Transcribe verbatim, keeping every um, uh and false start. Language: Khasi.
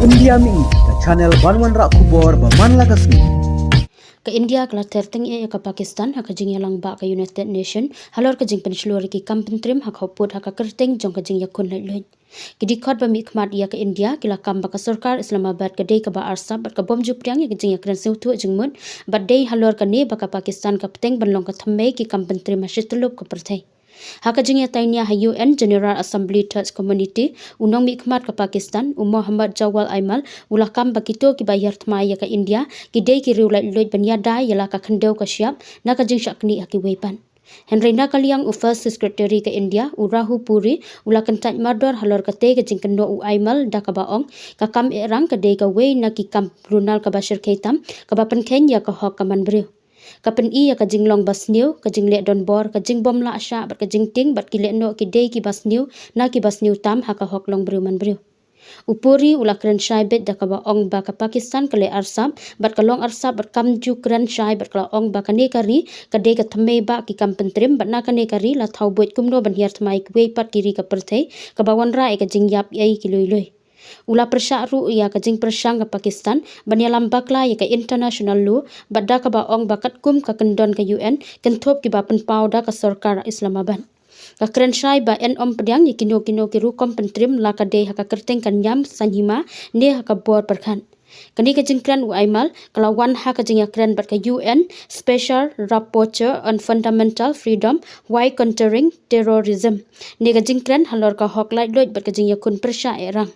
India Mih, ka channel ban wanrah khubor ba man la ka sngi. Ka India ka la tyrteng ïa ka Pakistan ha ka jingïalang ba ka United Nation halor ka jingpynshlur ïa ki kam pyntrim ha ka hoput ha ka kyrteng jong ka jingïakhun laitluid. Ki dkhot ba mihkhmat ïa ka India ki la kam ba ka sorkar Islamabad ka dei kaba arsap bad ka bym ju pdiang ïa ka jingïakren sngewthuh jingmut bad dei halor kane ba ka Pakistan ka pteng ban long ka thymmei ki kam pyntrim ha shityllup ka pyrthei. Ha ka jingïatai nia ha U N General Assembly Third Community, u nongmihkhmat ka Pakistan, u Mohammad Jawal Aimal, u la kam ba kito kiba hiar thymmai ïa ka India ki dei ki riew laitluid ban ïada ïa la ka khyndew ka shyiap na ka jingshah knieh ha kiwei pat. Hynrei na ka liang u First Secretary ka India, u Raghu Puri, u la kyntait mardor halor katei ka jingkynnoh u Aimal da kaba ong, ka kam ehrang ka dei kawei na ki kam brunal kaba shyrkhei tam kaba pynkheiñ ïa ka hok ka manbriew. Ka pyni ïa ka jinglong basniew, ka jingleh donbor, ka jingbym lah shah bad ka jingtieng bad ki lehnoh ki dei kiba sniew na kiba sniew tam ha ka hok long briew manbriew. U Puri u la kren shai beit da kaba ong ba ka Pakistan ka leh arsap bad ka long arsap bad kam ju kren shai bad ka la ong ba kane ka ri ka dei ka thymmei ba ki kam pyntrim bad na kane ka ri la thaw buit kumno ban hiar thymmai kiwei pat ki ri ka pyrthei kaba wanrah ïa ka jingïap ei ki lui lui. U la pyrshah ruh ïa ka jingpyrshang ka Pakistan ban ïalam bakla ïa ka international law bad da kaba ong ba katkum ka kyndon ka U N kynthup kiba pynpaw da ka sorkar Islamabad. Ka kren shai ba yn ym pdiang ïa kino kino ki rukom pyntrim la ka dei ha ka kyrteng ka niam saiñ hima ne ha ka bor pyrkhat. Kane ka jingkren u Aimal ka la wan ha ka jingïakren bad ka U N Special Rapporteur on Fundamental Freedom while Countering Terrorism ne ka jingkren halor ka hok laitluid bad ka jingïakhun pyrshah ehrang.